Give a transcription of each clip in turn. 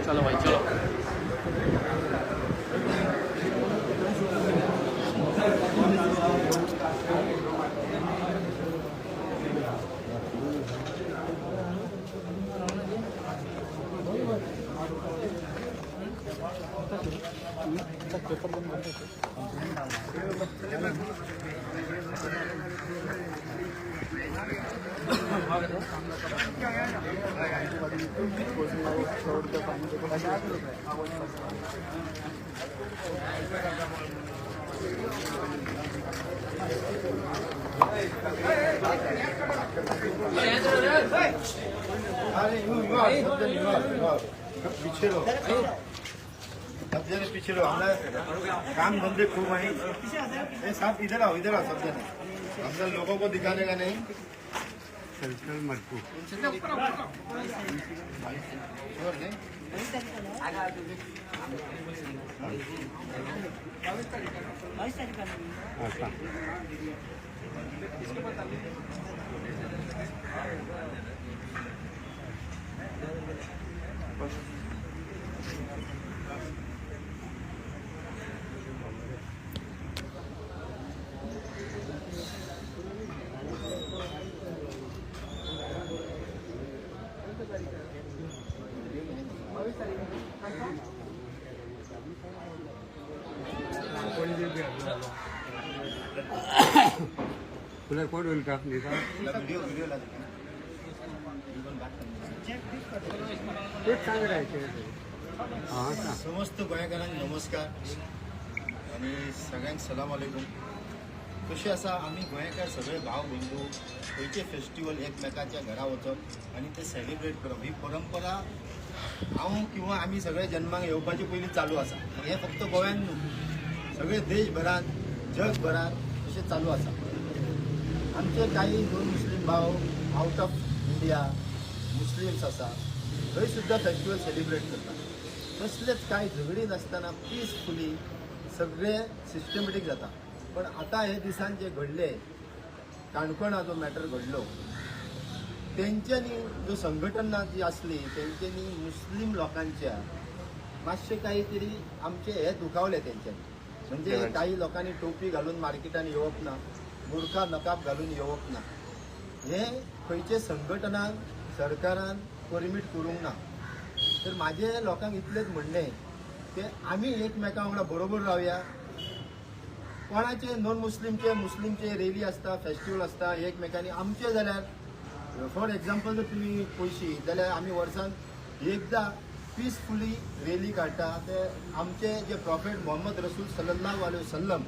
चलो भाई चलो। पीछे रहो, सब जने पीछे रहो। हमने काम धंधे खूब है। सब इधर आओ, इधर आओ सब जने। हमने लोगों को दिखाने का नहीं। चल मटकू अच्छा। कोण होईल का तेच सांग राहायचे। समस्त गोंयकारांक नमस्कार आनी सगळ्यांक सलाम अलैकुम। कशें आसा आमी गोंयकार सगळे भाव बंधू खंयचे फेस्टिवल एकमेकाच्या घरा वचप आनी ते सेलिब्रेट करप ही परंपरा हांव किंवा आमी सगळे जन्माक येवपाचे पयलीं चालू आसा आनी हें फक्त गोव्यान न्हू, सगळे देशभरात जगभरात अशें चालू आसा. आमचे काही नॉन मुस्लीम भाव आउट ऑफ इंडिया मुस्लिम्स आसा, थंय सुद्दां फेस्टिवल सेलिब्रेट करतात. कसलेच कांय झगडी नासतना पिसफुली सगळे सिस्टमॅटीक जाता. पण आतां हे दिसान जे घडले, काणकोणा जो मॅटर घडलो, तेंच्यांनी जो संघटना जी आसली तेंच्यांनी मुस्लीम लोकांच्या मातशें काही तरी आमचे हे दुखावले तेंच्यांनी. म्हणजे काही लोकांनी टोपी घालून मार्केटान येवप ना, बुरखा नकाब घालून येवप ना, हे खंयचे संघटनाक सरकारान परमीट करूंक ना. तर म्हाजें लोकांक इतलेंच म्हणणें की आमी एकमेकां वांगडा बरोबर रावया. कोणाचे नॉन मुस्लिमचे मुस्लिमचे रेली आसता, फेस्टिवल आसता, एकमेकांनी आमचे जाल्यार फॉर एग्जाम्पल जर तुमी पळयशी जाल्यार आमी वर्सान एकदां पिसफुली रेली काडटा. ते आमचे जे प्रॉफेट मोहम्मद रसूल सल्लल्लाहु अलैहि वसल्लम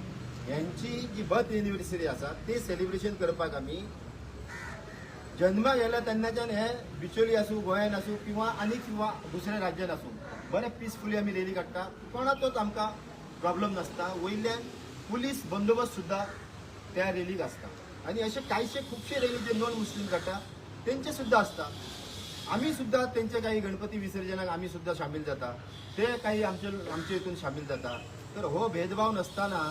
यांची जी बर्थ एनिवर्सरी आसा ते सेलिब्रेशन करपाक आमी जन्माक येयला तेन्नाच्यान हे बिचोली आसूं, गोंयान आसूं किंवा आनी किंवा दुसऱ्या राज्यान आसूं, बरें पिसफुली आमी रेली काडटा. कोणाचोच आमकां प्रॉब्लम नासता. वयल्यान पुलीस बंदोबस्त सुद्दां त्या रेलीक आसता. आनी अशे कांयशे खुबशे रेली जे नॉन मुस्लीम काडटा तेंचे सुद्दां आसता. आमी सुद्दां तेंचे काही गणपती विसर्जनाक आमी सुद्दां सामील जाता, ते काही आमचे आमचे हितून सामील जाता. तर हो भेदभाव नासतना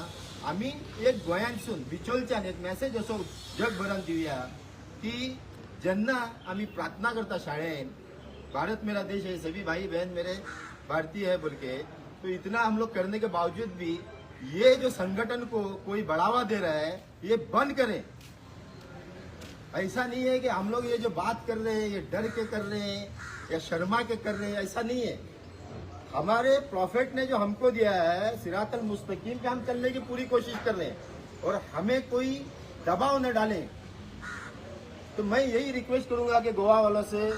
आमी एक गोंयांतसून बिचोलच्यान एक मॅसेज असो जगभरान दिवया की जेन्ना आमी प्रार्थना करता शाळेन, भारत मेरा देश है, सभी भाई बहन मेरे भारतीय है बोल के, तो इतना हम लोग करने के बावजूद भी ये जो संगठन को कोई बढ़ावा दे रहा है ये बंद करें. ऐसा नहीं है कि हम लोग ये जो बात कर रहे हैं ये डर के कर रहे हैं या शर्मा के कर रहे हैं, ऐसा नहीं है. हमारे प्रॉफेट ने जो हमको दिया है सिरातल मुस्तकीम पे हम चलने की पूरी कोशिश कर रहे हैं और हमें कोई दबाव न डालें. तो मैं यही रिक्वेस्ट करूंगा कि गोवा वालों से,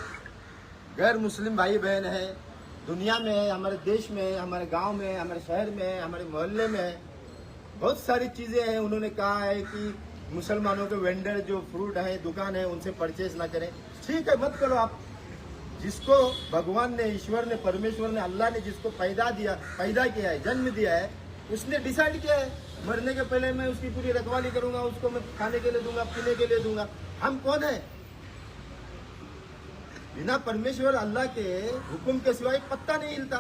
गैर मुस्लिम भाई बहन है दुनिया में है, हमारे देश में है, हमारे गांव में है, हमारे शहर में है, हमारे मोहल्ले में है, बहुत सारी चीज़ें हैं. उन्होंने कहा है कि मुसलमानों के वेंडर जो फ्रूट है, दुकान है, उनसे परचेज ना करें. ठीक है, मत करो आप. जिसको भगवान ने, ईश्वर ने, परमेश्वर ने, अल्लाह ने जिसको पैदा किया है, जन्म दिया है, उसने डिसाइड किया है मरने के पहले मैं उसकी पूरी रखवाली करूंगा, उसको मैं खाने के लिए दूंगा, पीने के लिए दूंगा. हम कौन है? बिना परमेश्वर अल्लाह के हुक्म के सिवाय पत्ता नहीं हिलता.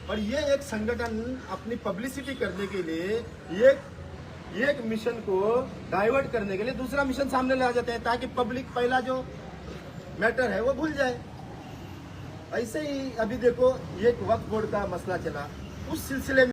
और ये एक संगठन अपनी पब्लिसिटी करने के लिए एक एक मिशन को डाइवर्ट करने के लिए दूसरा मिशन सामने ला जाते हैं ताकि पब्लिक पहला जो मैटर है वो भूल जाए. ऐसे ही अभी देखो, एक वक्फ बोर्ड का मसला चला, उस सिलसिले में